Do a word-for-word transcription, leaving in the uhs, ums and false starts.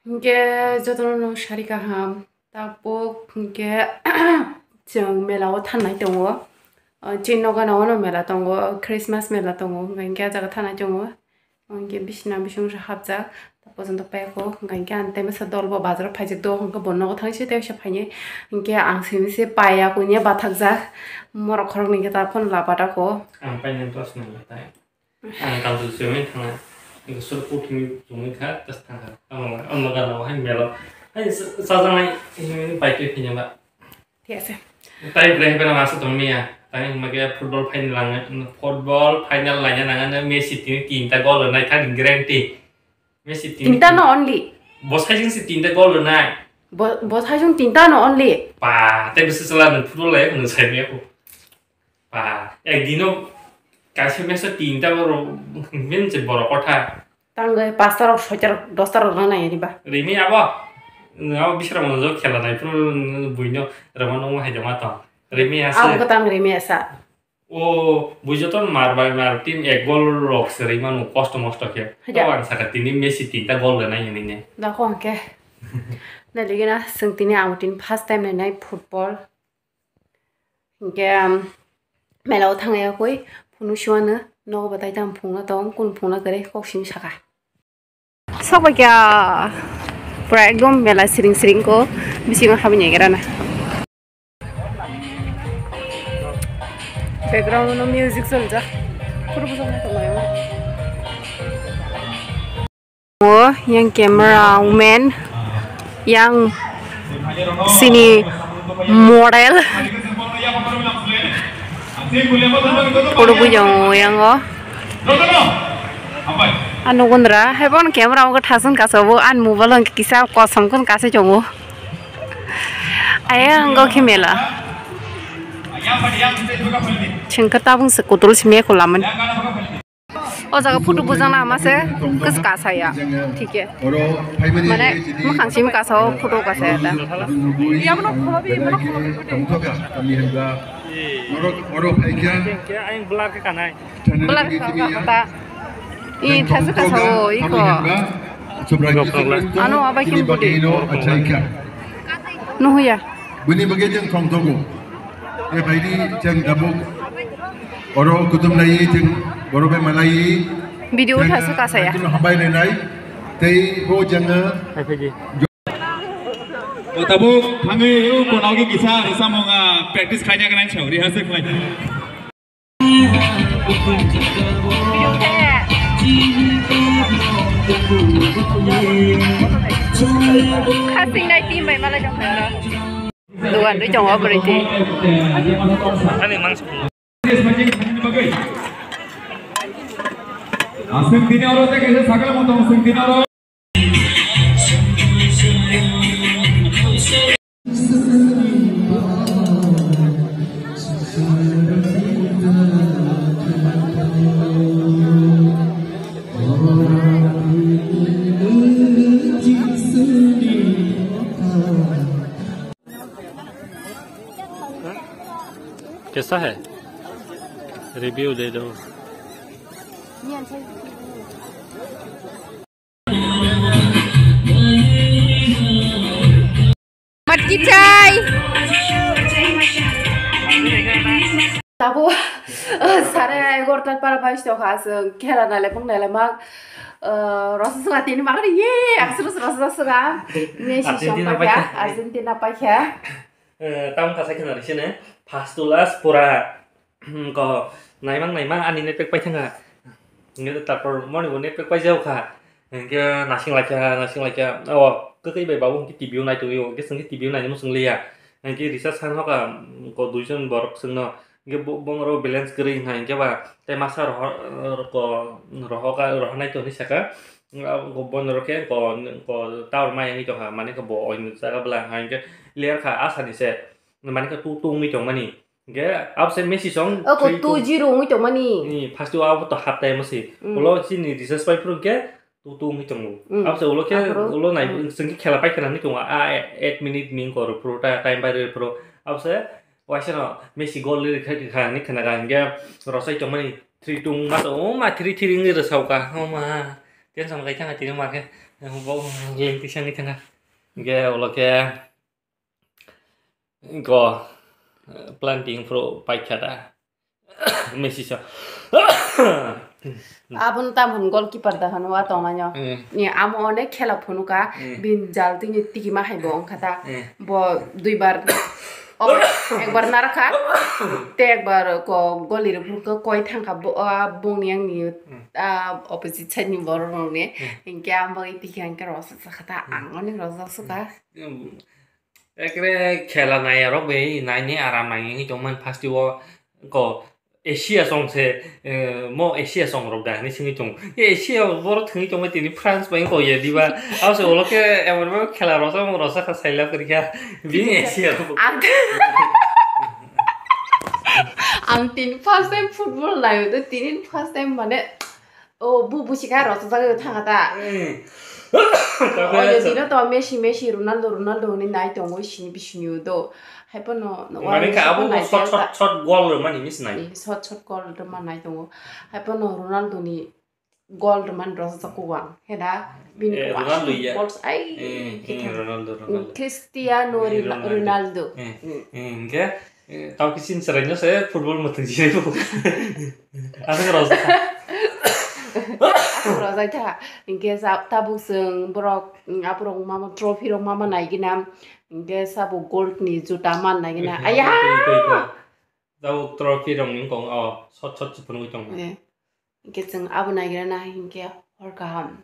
Hinkhe jotono no sari kaham. Tabuk hinkhe chwng mela o thangnai tongo. O, chini nogo no mela tongo, Christmas mela tongo. Hinkhe ah jaga thangnai tongo. Hinkhe bisina bising se hapjak. Tabuk joto paiyakho. Hinkhe ang tei masa dol bo bazar o phaijak do. Hinkhe bo nogo thangsi tei se phainai. Hinkhe ang simi se paiya kunya bathakjak. Morok khoroknwi khe ta phone labatakho. Ang painani dos nang tai. Ang kalsu simi thangna. Ang sur kuthumi chumui kha, tas thangkha. Ang, ang gana hai melo. Hai sa-, sajanai, ini bai twi phinya ba. Thik ase. Tai bre hebe na masa tong miya. Tai mage football final lang, football final lang yang nang Messi tini tinta gol nai thani guarantee. Messi tini tinta no only. Bos hai jing si tinta gol nai. Bo-, bos hai jing tinta no only. Pa, tai bisa sala nang football lai nang sai miya ko. Pa, ekdino kaisa mesa tinta borok, min se borok kotha. Tangwi pasta rok, soita rok, dosta rok rwna nai ani ba. Rimi abo, abo bisra mo jo khela nai phuru buino rwma nungma hai joma tong. Rimi asa. Abo kwtang rimi asa. O bui joto mar bai mar team ek gol rok se rwi manu kosto mosto khe. Haja. To ang saka tini Messi tinta gol rwnai hinwi ne. Dakho hwnkhe. Nailigina, chwng tini ang tini first time nainai football. Hinkhe, um, mela o thangna yakwi phunu siwano nogo batai tang phungna tong, kun phungna kwrwi kok simi saka. Sok bai kya pura ekdom mela siring siring ko bisingo habwi naigra na. Background no music soljak. Pura bujak nai tong. O yang camera woman, yang sini model. Photo bujang o yang o. Ano gundra, hai bon camera o thasun kaso bo an mobile ang kisa kosom kun kasa chongo. Ayang go khimela. Chengka tabung se kutul simi ko laman. O jaga photo bujang na ma se kis kasa ya. Thik ya. Mane makhang sim kasa o photo kasa ya ta. Oro, oro phaikya. Blur ka kha ta. I thasu kasa o iko. Ano abai kim budi. Nuhuya. Bini bagwi jeng thong thogo. E baidi jeng dabuk. Oro kutum lai jeng boro bai malai. Video thasu kasa ya. Hambai renai. Tei bo jeng. O tabuk thangwi o kono kisa rwchapmung practice khaina gwnang sao, rehearsal khlai. Khasing nai team bai malai jong phai oro. Dugan dui jong o bwrwi twi. Ani mangsa. Aswng tini oro tei kaisa sakla motom aswng tini oro. कैसा है? रिव्यू दे दो। Matki chai. Tabuk sare egarota para bai sto kha, chwng khela naile bung naile mak, eh, rosa swnga tini mak ye, aksuru rosa swnga. Messi Argentina song paikha, paikha. Argentina paikha. Eh, tamo kasa kheno risi ne, first to last pura, hmm, ko naimang naimang ani network paithanga. Hingke tarpor moni bo network paijao kha. Hingke nasing laikha, nasing laikha. O, kwkwi bai babu hingke T V o naitogwi o, hingke chwngke T V o nainwi mwswng liya. Hingke recharge han hoka, ko duijon borok chwngno. Hingke bo-, bongoro balance kwrwi wngkha, hingke ba tei masa roho-, ko rohoka, rohornai tongwi saka. Bo norok khe ko, ko tower maya wngwi tongkha, mane khe bo oini jaga bwla wngkha, hingke layer kha asani se, mane khe tu tu wngwi tongmani. Hingke abse Messi song O ko three two two. Zero wngwi tongmani. Ni first o abo to half time se. Mm. Ulo chini recharge pai phuru hingke tu tu wngwi tongo. Mm. Abse ulo khe Aphuru? Ulo nai Mm. Chwngke khela pai khela wngwi tongo. A eight minute ni ko rw phuru ta time bai rw phuru. Abse waisa no Messi goal rw khai kha ni khna ga hingke rosai tongmani. Three two wngma to, o ma three three wngwi rwsao ka, o ma. Tension kai thang tini ma khe. Bo game tisani khana. Ge ulo khe go planting pro paikha da. Messi so. Aboni tamoni goalkeeper da hwnwi wa tongnaino. Ni amo onek khela phunuka, bini jal tini tikima hai bo wngkha ta. Bo duibar, oh, ekbar narakha, tei ekbar ko goli rw phunukha, koi thangkha bo, ah, bongni yang ni, ah, opposite side ni borok rok ni. Hinkhe ang bagwi tikha hinkhe rosok sakha ta, ang onek rosok sukha. Ekre khela nai rok bai nai ni aram nai wngwi tongmani first o ko Asia song se, eh, mo Asia song rok da hinwi singwi tong. Ye Asia borok thwngwi tongmani tini France bai ko ye diba. Abo se ulo khe emon emon khela rosok rosok kha sailap kri kha. Bini Asia rok. Ang, ang tini first time football naio, to tini first time mane, oh, bu busi kha rosok jagwi thangkha ta. Oyo dino to Messi, Messi, Ronaldo, Ronaldo hinwi nai tongo sini bisini do. Hai pono Mane kha abo shot shot shot goal rwmani miss nai. Shot shot goal rwma nai tongo. Hai pono Ronaldo ni goal rwmani rosok kok ang. Heda bini Eh, Ronaldo ya. Goals ai Eh, eh, Ronaldo, Ronaldo. Cristiano Eh, Ronaldo. Ronaldo. Ronaldo. Eh, eh, hingke, eh, tau kisin serai no se football mutung jai bo. Asok rosok. Rosai ta. Hinkhe sa tabuk seng borok, mm, aborok mama trophy rok mama naigina. Hinkhe sabo gold ni juta man naigina. Aya. Tau trophy rok ni kong o shot shot chipun wi tong. Eh. Hinkhe chwng abo naigina na hinkhe hor kaham.